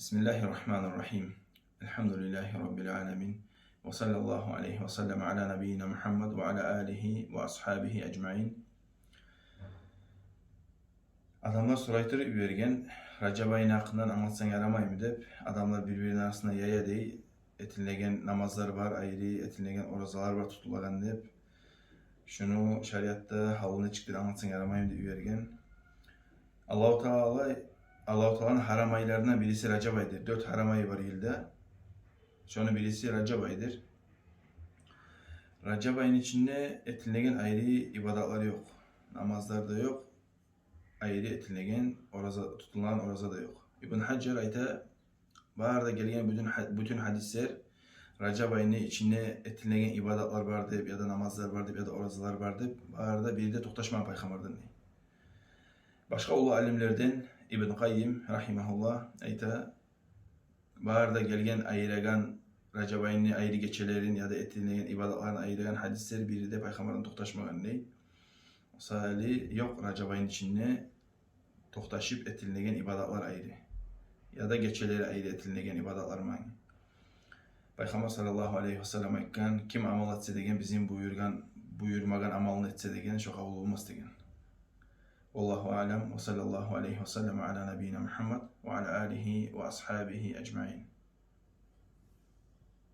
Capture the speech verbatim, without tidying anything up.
بسم الله الرحمن الرحيم. الحمد لله رب العالمين. وصلى الله عليه وسلم على نبينا محمد وعلى آله وأصحابه أجمعين. Адамлар сорай туруп йиберген, Ражаб айны гьакъындан англатсанг ярамаймы деп. Адамлар бир-бирини арасына яя дей, этилинеген намазлар бар айры, этилинеген оразалар бар тутулагъан деп. Шуну шариатда гьалы нечикдир англатсанг ярамаймы деп йиберген. Аллагьу Таала, Аллагьу Тааланы гьарам айларындан бириси Ражаб айдыр. Дёрт гьарам ай бар йылда. Шону бириси Ражаб айдыр. Ражаб айны ичинде этилинеген айры ибадатлар ёкъ. Намазлар да ёкъ. Айры этилинеген ораза, тутулгъан ораза да ёкъ. Ибн Гьажар айта, бары да гелген бютюн гьа-, бютюн гьадислер Ражаб айны ичинде этилинеген ибадатлар бар деп, яда намазлар бар деп, яда оразалар бар деп, бары да бири де токъташмагъан пайхаммардан дей. Башгъа уллу алимлерден Ибн Къаййим, рагьимагьуллагь, айта, бары да гелген айырагъан, Ражаб айны айры гечелерин яда этилинеген ибадатларын айырагъан гьадислер бири де пайхаммардан токъташмагъан дей. Мисалы, ёкъ Ражаб айны ичинде токъташып этилинеген ибадатлар айры, яда гечелери айры этилинеген ибадатлар мани. Пайхаммар саллаллагьу алайгьи васаллам айтгъан: «Ким амал этсе деген, бизин буюргъан, буюрмагъан амалны этсе деген, шо къабул болмас», — деген. والله أعلم، وصلى الله عليه وسلم على نبينا محمد وعلى آله وأصحابه أجمعين.